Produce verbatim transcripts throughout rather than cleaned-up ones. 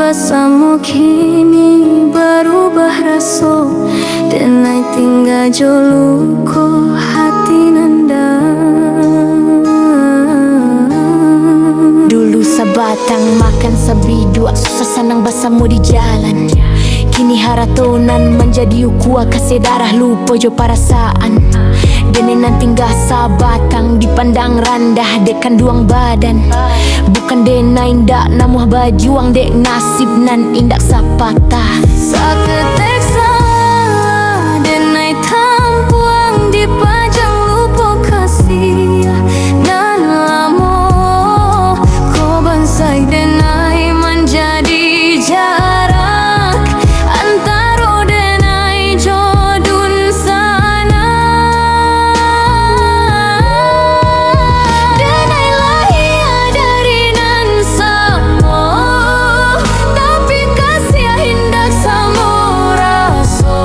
Samo kini barubah raso, denai tingga jo luko hati nan dalam. Dulu sabatang makan sabiduak, susah sanang basamo di jalan. Kini harato nan manjadi ukua, kasih darah lupo jo parasaan. Denai nan tingga sabatang dipandang randah dek kanduang badan. Bukan denai indak namuah bajuang, dek nasib nan indak sapatah. Saketek salah denai tampuang, dipajang lupo kasih nan lamo. Ko bansaik denai manjadi jarak antaro denai jo dunsanak. Denai lahia dari nan samo, tapi kasih indak samo raso.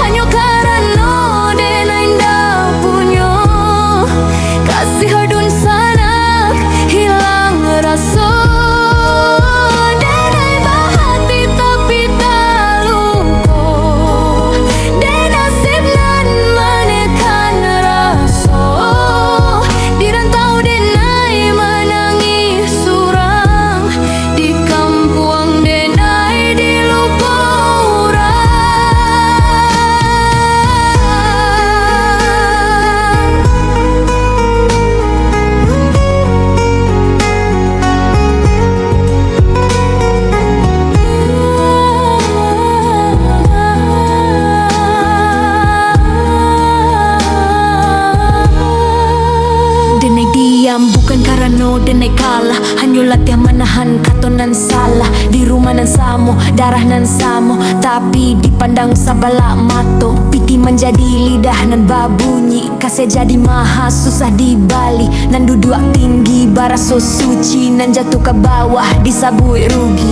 Hanyo karano denai indak punyo, kasih dunsanak hilang raso. Denai bahati tapi taluko, dek nasib nan manekan raso. Di rantau denai manangih surang, di kampuang denai dilupo urang. Denai diam bukan karano denai kalah, hanyo latiah manahan kato nan salah. Di rumah nan samo, darah nan samo, tapi dipandang sabalak mato. Pitih manjadi lidah nan babunyi, kasih jadi maha susah dibali. Nan duduak tinggi baraso suci, nan jatuah ka bawah disabuik rugi.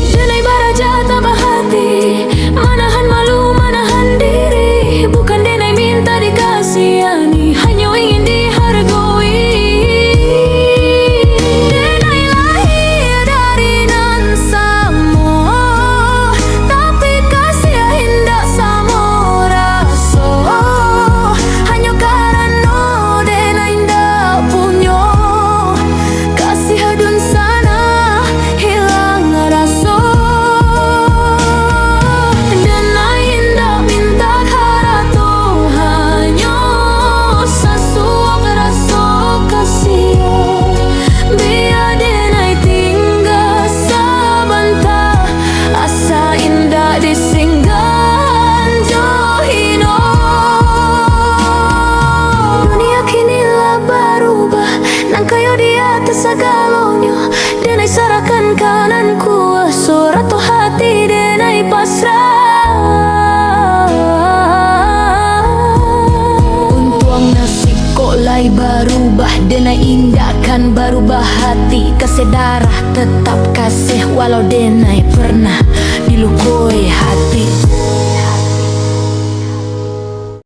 Denai baraja tabah hati, manahan malu, manahan diri. Bukan denai minta dikasiani, hanyo ingin dihargoi. Denai lahia dari nan samo, tapi kasih indak samo raso. Hanyo karano denai indak punyo, kasih dunsanak hilang raso. Denai indak mintak harato, hanyo sasuak raso kasih. Bia denai tingga sabanta, asa indak disinggan jo hino. Dunia kini lah barubah, nan kayo di ateh sagalonyo denai sarahkan ka nan kuaso, rato hati denai pasrah. Untuang nasib kok lai barubah, denai indak kan barubah hati. Kasih darah tetap kasih, walau denai pernah